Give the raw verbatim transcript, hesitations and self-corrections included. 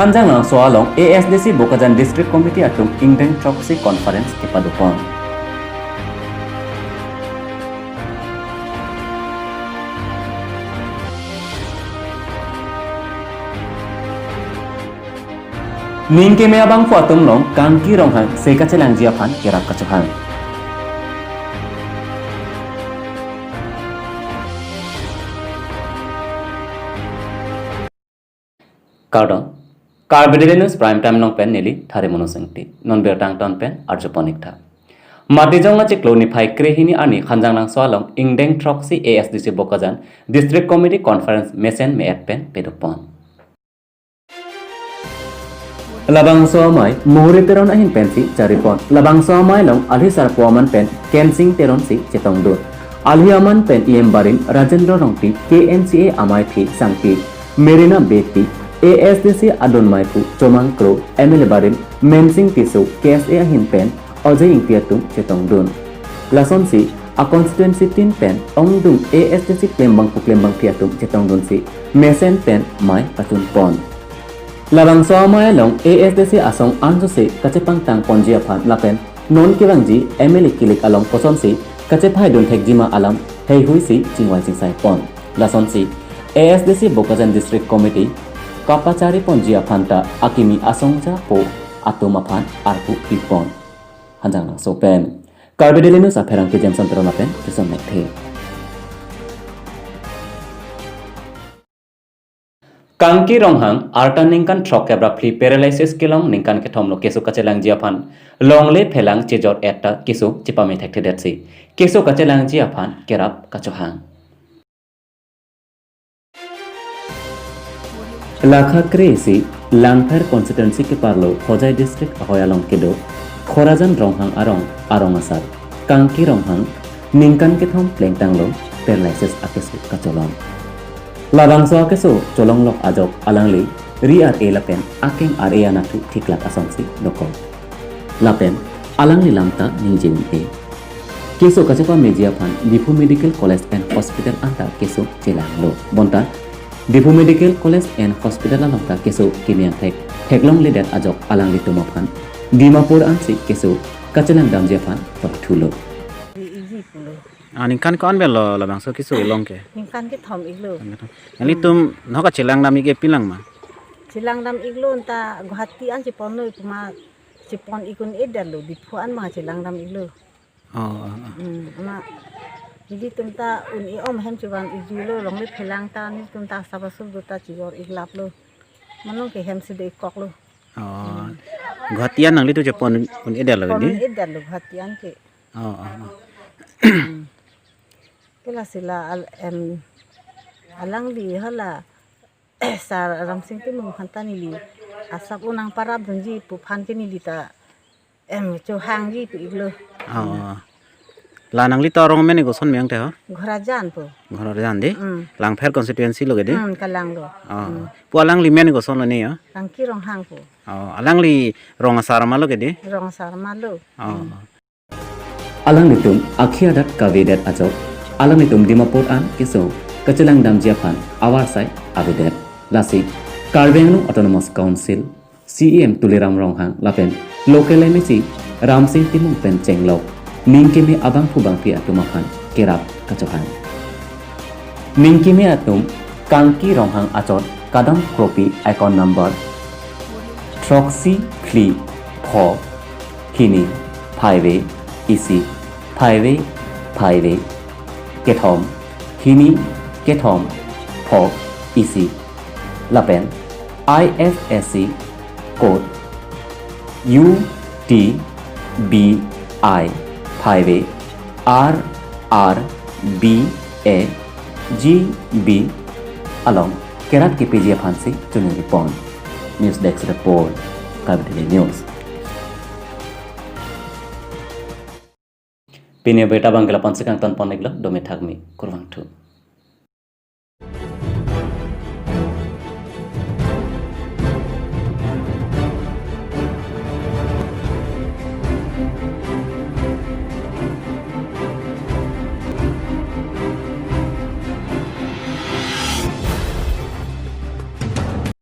Hanjanglangso along A S D C Bokajan District Committee atum ingdeng throksi conference kepadopon. Ning keme abangphu atum along Kangki Ronghang se kachelangji aphan kerap kachohang. Kardom, Karbi Daily News Prime Time along pen neli Thare Mono Sengti. Non birta angton pen arjupon ik tha. Matijong achiklo niphai krehini arni Hanjanglangso along ingdeng throksi A S D C Bokajan District Committee Conference mesen me-et pen padopon. Labangso amei Mohori Teron ahin pensi charipon. Labangso amei along alhi sarpo aman pen Kensing Teron si chetongdun. Alhi aman pen E M barim Rajendra Rongpi, K N C A amaiphi sangpi Merina Beypi, A S D C adun meiphu Chomang Kro, M L A barim Mensing Tisso, K S A ahin pen Ajay Ingti atum chetongdun. Lasonsi a constituency tin pen ongdung A S D C klembangphu klembangphi atum chetongdunsi mesen pen mei pachunpon. Labangso amei along A S D C asong ansose kachepangtang ponji aphan lapen non kevangji M L A kilik along kosonsi kachephaidun thekjima alam heihuisi chingvai chingsaipon. Lasonsi A S D C Bokajan District Committee kapachari ponji aphan ta akimi asong japo atum aphan arpu pipon. Hanjanglangso pen Karbi Daily News apherangke Jameson Teron lapen Jason Mekthe. Kangki Ronghang arta ningkan throkkep ra phli paralysis kelong ningkan kethom lo keso kachelangji aphan longle phelang chejor-et ta keso chepame thekthedetsi keso kachelangji aphan kerap kachohang. Lakha kre isi Langpher constituency keparlo Hojai district ahoi along kedo Khorajan Ronghang arong arong asar Kangki Ronghang ningkan kethom plengtanglo paralysis akeso kacholong. Labangso akeso cholonglok ajok alangli ri ar-e lapen akeng ar-e anatthu thiklak asonsi dokok. Lapen alangli lamta ningje un-e. Keso kachepameji aphan Diphu Medical College and Hospital anta keso chelanglo. Bonta Diphu Medical College and Hospital along ta keso keme angthek theklongledet ajok alanglitum aphan Dimapur ansi keso kachelangdamji aphan toithulo. Iji pulo. Ah, ningkan ko-an pen lo labangso keso kelong ke? Ningkan kethom iklo. Nanglitum nokha chelangdam ik-e pilang ma? Chelangdam iklo, anta Guwahati an cheponlo, puma chepon ik un-edetlo, Diphu an ma chelangdam iklo. Oh, oh, oh. Hmm, ama ilitum ta un-e om hem chevan ijulo, longle phelang ta nelitum ta asap asur do ta chejor iklaplo. Malom ke hem si do ikkoklo. Oh. Hmm. Guwahati an nanglitum chepon un-edetlo Pon di? Un-edetlo Guwahati an ke. Oh, oh, oh. Hmm. Ke lasi la al-, em, alangli hala Sar Ramsing Timung aphan ta neli asap unang parapdunji pu aphan ke neli ta, em, chohangji pu iklo. Oh. La nangli ta arong amen koson me angthe ho? Ghorajan pu. Ghorajan di? Mm. Langpher constituency lo ke di? Mm, kalanglo. Oh. Mm. Pu alangli men kosonlo ne ho? Kangki Ronghang pu. Oh, alangli rong asar ma lo ke di? Rong asar ma lo. Oh. Mm. Alanglitum akhei adat kavedet ajok alanglitum Dimapur an keso kachelangdamji aphan avarsai avedet. Lasi Karbi Anglong Autonomous Council C E M Tuliram Ronghang lapen local M A C Ramsing Timung pen chenglok ning keme abangphu bangphi atum aphan kerap kachohang. Ning keme atum Kangki Ronghang achot kadam kropi account number throksi phli pho hini phaive isi phaive phaive kethom hini kethom pho isi lapen I F S C code U T B I phaive R R B A G B along kerap kepeji aphansi choningri pon. News Desk Report, Karbi Daily News. Pini abirta abang ke la-an si kangton pon iklo, dome thakme, kurvangthu.